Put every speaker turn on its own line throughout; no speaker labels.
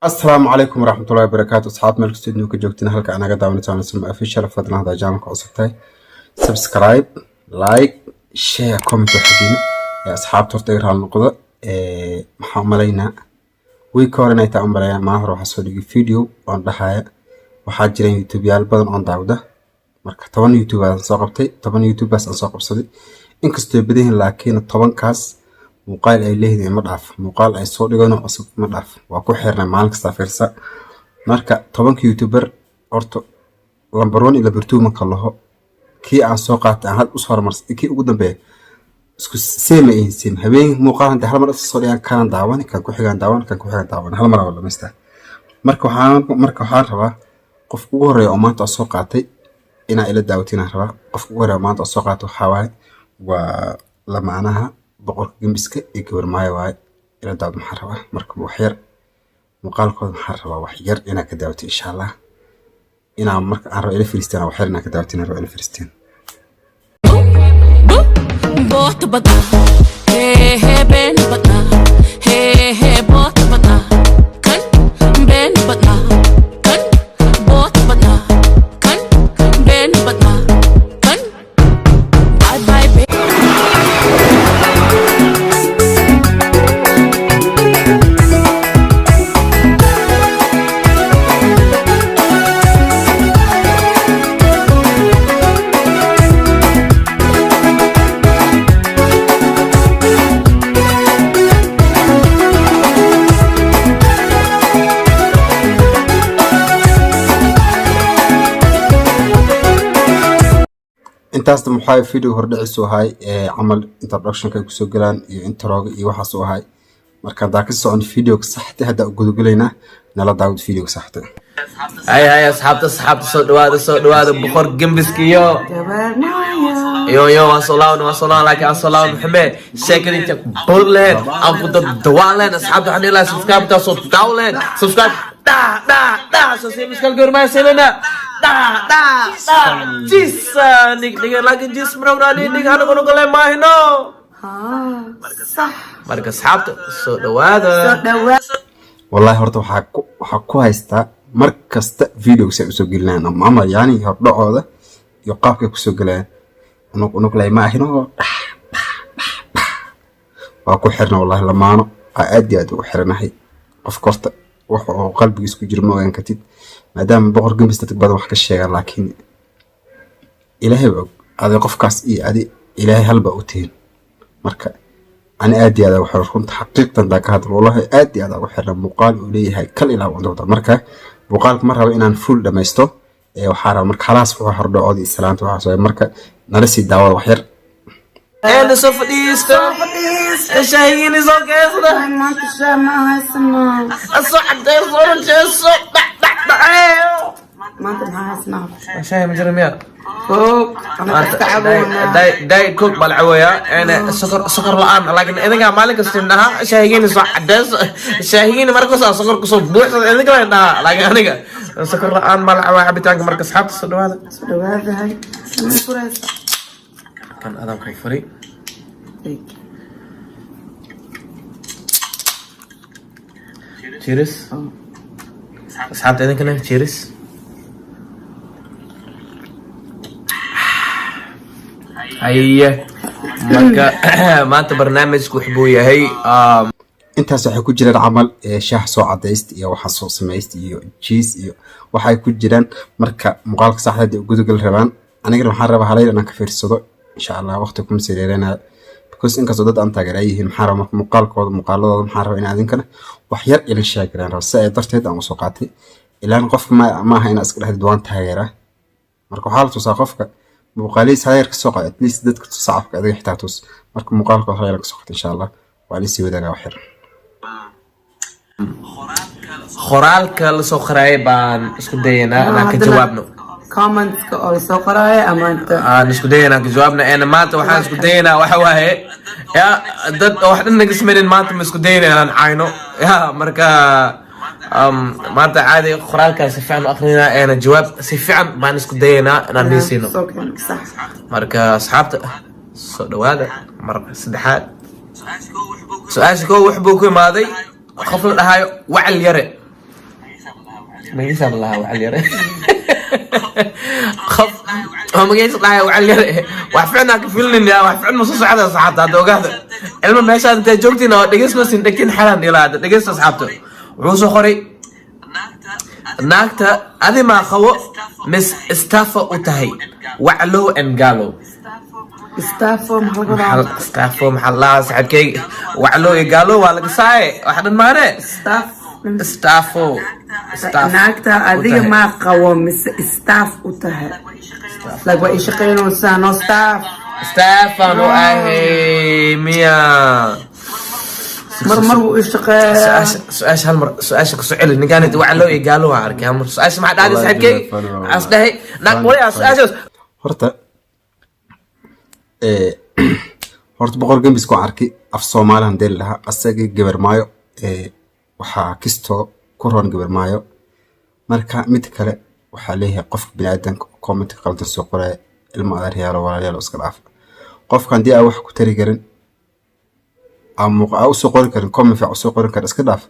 Asalaamu calaykum waraxmatullahi wabarakaatu. Asxaab, meel kastoo idinku joogtiin, halka anaga daawanayso Sama Official. Fadlan haddaa channelka cusub tahay, subscribe, like, share, comment waa xagiina. Ee asxaabta, horta iga raali noqda. Maxaa umalaynaa, week hore inay taa umalaynaa, maalin hore waxaa soo dhigay video oon dhahaya waxaa jiraan YouTubeyaal badan oon daawda. Marka 10 YouTube aan soo qabtay, 10 YouTubers aan soo qabsaday. Inkastoo badan yihiin, laakiin 10kaas muuqaal ay leeyihiin ma dhaaf, muuqaal ay soo dhigaan oo cusub ma dhaaf. Waa ku xirnay, maalin kasta fiirsa. Marka 10ka YouTuber horta number one iyo number two marka laho, kii aan soo qaatay aan had usoo hormarsay, kii ugu dambeeya isku same ay yihiin, same habeen muuqaal hadii hal mar isla soo dhigaan, kanan daawan, kan ku xigaan daawan, kan ku xigaan daawan, hal mar waa dhamaystaa. Marka waxaan rabaa qofka ugu horeeya oo maanta aan soo qaatay inaa ila daawatiin aan rabaa. Qofka ugu horeeya oo maanta aan soo qaatay waxaa waaye waa lamaanaha Boqorka Gembiska iyo Gabar Maayo waaye. Ila daawad. Maxaan rabaa marka wax yar muuqaalkooda, maxaan rabaa wax yar inaa ka daawatay, insha Allah. Inaa marka aan rabo ila fariistaan, wax yar inaa ka daawatiin aan rabo, ila fariisteen.
Boota badnaa, hee hee, been badnaa, hee hee, boota badnaa, kan been badnaa, kan boota badnaa, kan been badnaa, kan bye bye baby.
Intaasna maxaa video hordhiciisu ahay ee camal introductionka ay kusoo galaan iyo introga iyo waxaas u ahay. Marka haddaa ka socon videoga saxta, haddaa u gudagalaynaa, nala daawad videoga saxta.
Hay hay, asxaabta, asxaabta, soo dhawaada, soo dhawaada. Boqor Gembiska iyo yo waan soo laaban, waan soo laaban, laakiin aan soo laaban maxame sheekada inta bol lahayd aan ku dadawaan lahayn. Asxaabta, waxaan dhihi lahaa subscribe taa soo daaw lahayd, subscribe dha dha dha soo sii miskal gormaa selena dha dha dha jisa nig niga, laakiin jis marowna nig anagu nugale maahino.
Sax.
Marka asxaabta, soo dhawaada.
Soo dhawaa.
Wallahi horta waxaa ku haystaa mar kasta videoga si ay usoo gelinayaan ama yani hordhacooda iyo qaabkay kusoo gelayaan, unug unug lay ma ahin oo dhax dhax dhax dhax. Waa ku xirna wallahi, lamaano aa aad iyo aad ugu xiranahay. Qofka horta wax oo qalbigiis ku jiro ma ogaan kartid, maadaama Boqor Gembis dadka badan wax ka sheegaan, laakiin Ilaahay baa og adi qofkaas iyo adi Ilaahay halba u tihin. Marka ani aad iyo aad ugu xiran, runta xaqiiqtan daa ka hadal, wallahi aad iyo aad ugu xiran. Muuqaal uu leeyahay kal ilaa waan doontaa. Marka muuqaalka ma rabo inaan full dhamaysto, ee waxaa raba marka khalaas wuxuu hordhacoodii islaanta waxaas waaye. Marka nala sii daawada wax yar.
Eena soo fadhiisto, shaahigiina soo keensada.
Maanta shaah ma haysanaa.
Soo cadeyso, rajeeso, dhac dhac dhaceeyo.
Maanta maxaa haysanaa?
Shaahi ma jiro miya?
Coke anaga iska cabownaa.
Diet Coke baa la cabayaa, een sokor, sokor la'aan, laakiin idinka maalin kasta dhaha shaahigiina soo cadeyso, shaahigiina markasta sokor kusoo buuxsada idinka la dhaha, laakiin aniga sokor la'aan baa la cabaa cabitaanka. Marka asxaabta, soo dhawaada.
Soo dhawaadahay sama furaysa.
Kan adaan ku furi.
Thank you.
Cheers, asxaabta, idinkana cheers. Haye, marka maanta barnaamijku wuxuu yahay
Intaas waxay ku jiraan camal ee shaah soo cadayst iyo waxa soo samayst iyo cheese iyo waxay ku jiraan. Marka muuqaalka saxda hadii u gudagal rabaan, anigana waxaan rabaa halayl inaan ka fiirsado, insha Allah. Waqti kuma sii because inkastoo dad aan taageera yihiin, maxaa rabaa marka muuqaalkooda, muuqaaladooda, maxaa rabaa in adinkana wax yar ila sheegaraan raba. Si ay darteed aan usoo qaatay ilaan qofka ma aha inaa iska dhexdid waan taageeraa. Marka waxaa la tusaa qofka muuqaalihiis hal yar kasoo qaad, at least dadka tus, sacabka adiga xitaa tus. Marka muuqaalkooda hal yar kasoo qaata, insha Allah waan isii wadaagaa wax yar.
Qoraalka lasoo qoraayay baan isku dayaynaa inaan ka jawaabno.
Commentska oo lasoo qoraayo ama inta
Aan isku dayaynaa ka jawaabno. Een maanta waxaan isku dayaynaa waxa waaye ya dad oo wax dhan naga sameynin, maanta ma isku dayaynaa inaan cayno ya. Marka maanta caadi qoraalkaa si fiican u akrinaa, eena jawaab si fiican baan isku dayaynaa inaan nii siino.
Soo keen, sax.
Marka asxaabta, soo dhawaada mar saddexaad. Su-aasha kow wuxuu ku imaaday qof la dhahayo Wacal Yare. Magaciisa ma lahaa wacal yare, qof oo magaciisa dhahay wacal yare. Wax ficnaa ka filinin ya, wax ficin ma soo socda. Asxaabta, hadda ogaada, ilma meeshaad intay joogtiin oo dhegeysmasin dhegtiin xalaan dhilaa. Hadda dhegeysta, asxaabta. Wuxuu soo qoray: "Naagta adi maa qabo mis staffa u tahay, waclow and galo?"
Staffo maxaa laga wadaa?
Staffo maxaa lahaa, saaxiibkeyga? Waclow iyo galo waa laga saaye, wax dhan maane.
Staff.
Staffo, staff.
Naagta
u
adiga
tahay.
Maa qabo mise staff u tahay? Like waa ii shaqaynaysaa, no staff.
Staffan u ahay miya?
Mar mar wuu ii shaqeeyaa.
Su-aasha hal mar, su-aasha kusoo celi. Ninkaan waclow iyo gaalo waan arkay. Hal mar su-aasha maxaa dhahday,
Wallahi
saaxiibkeyga?
billahi, funny waa.
Waxaas dhahay naag waliyaa su-aashaas.
Horta horta Boqor Gambis ku arkay af Soomaali handee lahaa asagii gabar maayo. Waxaa kistoo ku roon gabar maayo. Marka mid kale waxaa leeyahay qofka biniaadanka oo commentka qaldan soo qoraya, ilma adeeryaalo, walaalayaal, iska dhaafa. Qofka haddii aa wax ku tari karin ama aa usoo qori karin comment fiican usoo qorin karin, iska dhaaf.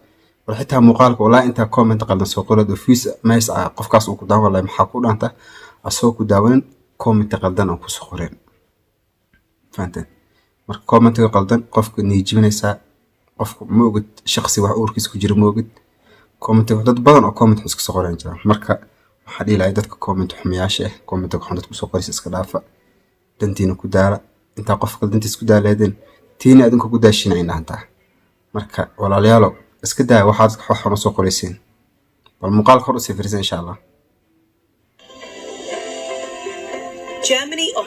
Bal xitaa muuqaalka walaa intaa comment qaldan soo qorayd oo views mees ah qofkaas uu ku daawan lahay, maxaa ku dhaanta asagoo ku daawanin comment qaldan aan kusoo qoreen? Fahanteen? Marka commentiga qaldan qofka niyijibinaysaa. Qofka ma ogid, shaqsi wax uurkiisa ku jira ma ogid. Commentiga dad badan oo comment xun iska soo qoran jiraan. Marka waxaa dhihi lahay dadka comment xumayaasha ah, commentiga xun dadka usoo qoraysa, iska dhaafa, dantiina ku daala. Intaa qof kale dantiisa ku daaleedeen, tiina adinka ku daashiina ay dhahantaa. Marka walaalayaalo, iska daaya waxaad dadka wax xun usoo qoraysiin. Bal muuqaalka hor usii fiirsan, insha Allah.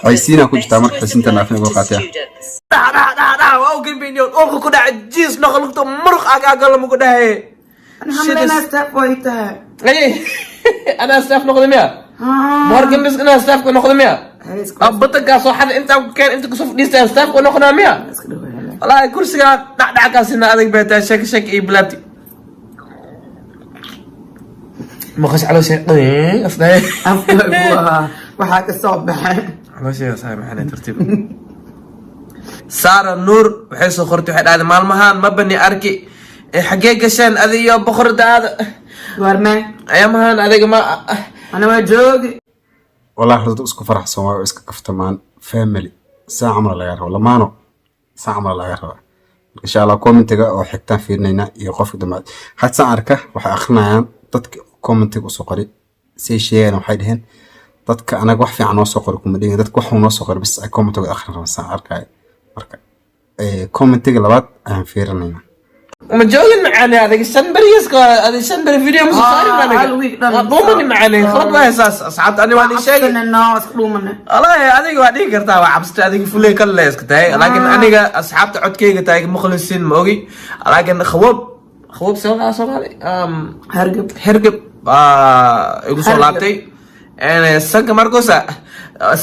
Xaysiinaa ku jirtaa, marka xaysiinta naafin uga qaataya.
Dhac dhac dhac dhac, waa u gambiniyo dhulka ku dhaca, jiis noqo, lugta muruq agaagalama ku dhahay.
Alxamdulilah, staff way tahay.
Ay, anaa staff noqday miya? Boqor Gambis inaa staff ku noqday miya? Batankaa soo xada intaa ku keen, inta kusoo fadhiistaa staff ku noqonaa miya?
Iska dhawaada.
Wallaahi kursigaa dhac kaasina adag bay tahay. Sheek sheek iyo bilaabti maqash caloosha asdahay.
Afka waa waxaa ka soo baxay.
Caloosha saay maxaa tartiib. Saara Nuur waxay soo qortay, waxay dhahday: "Maalmahaan ma bani arki. Ee xaggee gasheen adi iyo boqoradaada?"
Warmee?
Ayaamahaan adiga ma
Ana waa joogi.
Wallahi horta dad isku faraxsan waayo oo iska kaftamaan, family saa camal laga rabo, lamaano saa camal laga rabaa. Marka insha Allah commentiga oo xigtaan fiirinaynaa iyo qofka dambe. Hadsaan arka waxay akrinayaan dadka commentiga usoo qori say sheegayaan. Waxay dhaheen dadka anaga wax fiican noo soo qori kuma dhigin, dadka waxuu noo soo qori bis ay commentiga akhrin rabaan, saan arkaayo. Marka commentiga labaad ayaan fiirinaynaa.
Ma joogin macaane, adiga 5 beriyaska, adiga 5 beri video ma soo saarin. Aniga
hal week dhan.
Waa dhuumani macaane, khalad waa heesaas. Asxaabta, ani waan ii sheegay.
Cabsanina, iska dhuumane.
Wallahi adiga waa dhihi kartaa waa cabsatay, adiga fuley kale iska tahay, laakiin aniga asxaabta codkeyga tahay mukhlisin ma ogi, laakiin khawab khawab sabab Soomaali
Hargab.
Hergeb baa igu soo
Hargab.
laabtay. Sanka markusa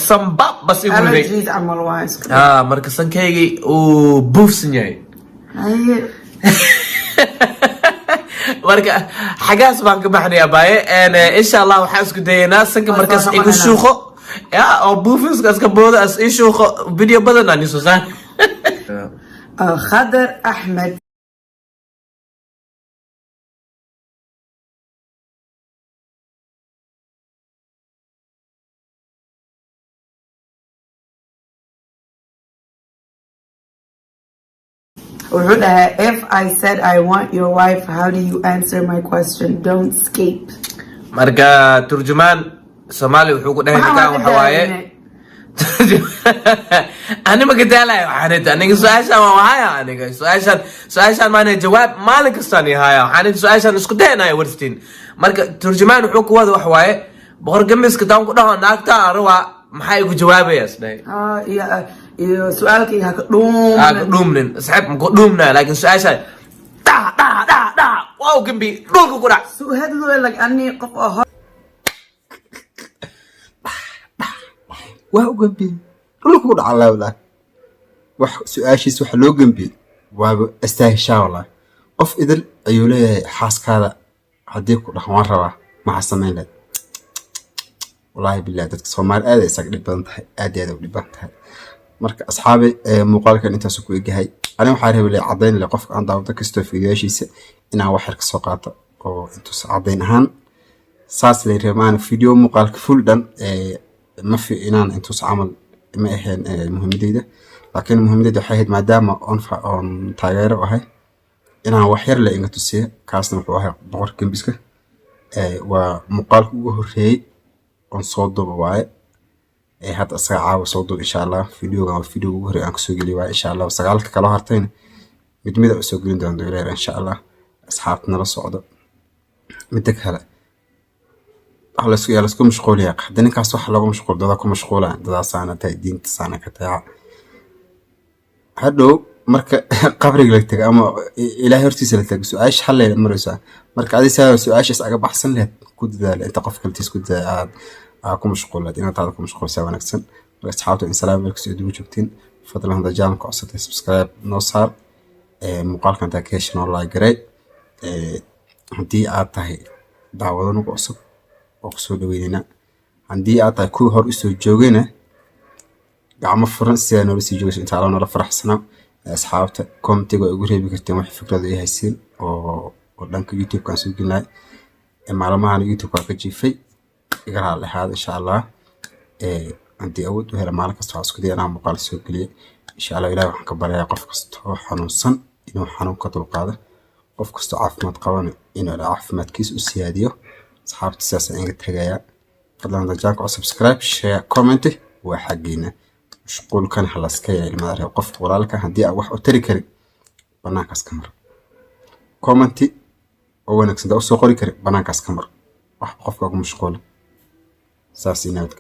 sambab bas igu riday.
Allergies camal waa iska.
Ah, marka sankaygii uu buufsan yahay.
Haye.
Marka xagaas baan ka baxnayaa baaye. Insha Allah waxaan isku dayaynaa sanka
Waa
markaas
soo
igu
noqonaynaa.
shuuqo ya oo buufinska iska booda as ii shuuqo, video badan aan isoo saar.
Khadar Axmed wuxuu dhahay: "If I said I want your wife, how do you answer my question? Don't escape."
Marka turjumaan Soomaali wuxuu ku dhahay
Waxaan
ninkaan
waa
waxa waaye
ka.
Ani ma kadaalaya waxaan aniga su-aashaan waan wahaya. Aniga su-aashaan maana jawaab maalin kastaan ihaya. Waxaan inta su-aashaan isku dayanaya warstiin. Marka turjumaan wuxuu ku wada wax waaye: "Boqor Gamiska taan ku dhaho naagta arwa, maxaa igu jawaabaya?" Isdhahay.
Ah, iyo su-aalkayga ha ka
Aa ka
dhuumanin.
Dhuumnin saxiib, ma ku dhuumnaa, laakiin su-aashaan dhac dhac dhac dhac, wow, gambi dhulka ku dhac.
Su-aal like ani qof oo hor
Waa u gambiyey, dhulka ku dhaca laa wax su-aashiis waxa loo gambiyey waaba astaahishaa. Walaa qof idil ayuu leeyahay: "Xaaskaada haddii ku dhahan waan rabaa, maxaa samayn lahayd?" Wallaahi billahi, dadka Soomaali aad ay isaga dhib badan tahay, aad iyo aad ay u dhib badan tahay. Marka asxaabi, muuqaalkan intaasu ku egyahay. Aniga waxaa rabay caddayn leh qofka aan daawado kastoo fiidiyoyaashiisa inaan wax yar kasoo qaato oo intuus caddayn ahaan. Saas lay rabaan video muuqaalka full dhan ma fi inaan intus camal ma ahayn muhiimadeyda, laakiin muhiimadeyda waxay ahayd maadaama oon taageero ahay inaan wax yar le inga tusiyo. Kaasna wuxuu ahay Boqorka Gembiska. Waa muuqaalka ugu horreeyey oon soo duuba waaye. Hadda isaga caawa soo duub, insha Allah. Videogan waa videoga ugu horreey aan kasoo geliyo waaye. Insha Allah sagaalka kaloo hartayna mid mida usoo gelin doonto ilaah, insha Allah. Asxaabta nala socdo. Midda kale, waxa laisku yaa laisku mashquuliyaa hadda ninkaas waxa looga mashquul, dadaa ku mashquulaan, dadaasaana tahay, diinta saana ka tahay. Hadhow marka qabriga la tago ama Ilaahay hortiisa la tago, su-aasha xalay maraysaa. Marka adi saa su-aashaas aga baxsan lahayd ku dadaala. Inta qof kaletiis ku dadaala aad aa ku mashquulaad, inaad taada ku mashquulsaa wanaagsan. Marka asxaabta in salaam, meel kastoo idigu joogtiin. Fadlan hadda channelka codsatay, subscribe noo saar. Muuqaalkan hadaa ka heshay, noo like garay. Haddii aad tahay daawado nagu cusub, oo kusoo dhaweyneynaa. Haddii aad tahay kuwii hor usoo joogayna, gacmo furan sidaa noola sii joogayso inta alla noola faraxsanaa. Asxaabta commentiga waa igu reebi karteen wax fikrado ay haysiin oo dhanka YouTube-ka aan soo gelinahay. Maalmahan YouTube waa ka jiifay, iga raali ahaada. Insha Allah haddii awood u hela, maalin kasta waxaan isku daya inaan muuqaal soo geliyo, insha Allah. Ilahi waxaan ka baryayaa qof kasta oo xanuunsan inuu xanuun ka dulqaado, qof kastoo caafimaad qabana inuu caafimaadkiisa u siyaadiyo. Asxaabta sidaas ayaan iga tagayaa. Fadlan hadda channelka subscribe, share, comment waa xaggiina. Mashquulkan ha laska yahay, ilmada reer. Qofka walaalka haddii aan wax u tari karin, banaankaas ka mar. Commenti oo wanaagsan daa usoo qori karin, banaankaas ka mar. Wax qofka ku mashquula saas inaad.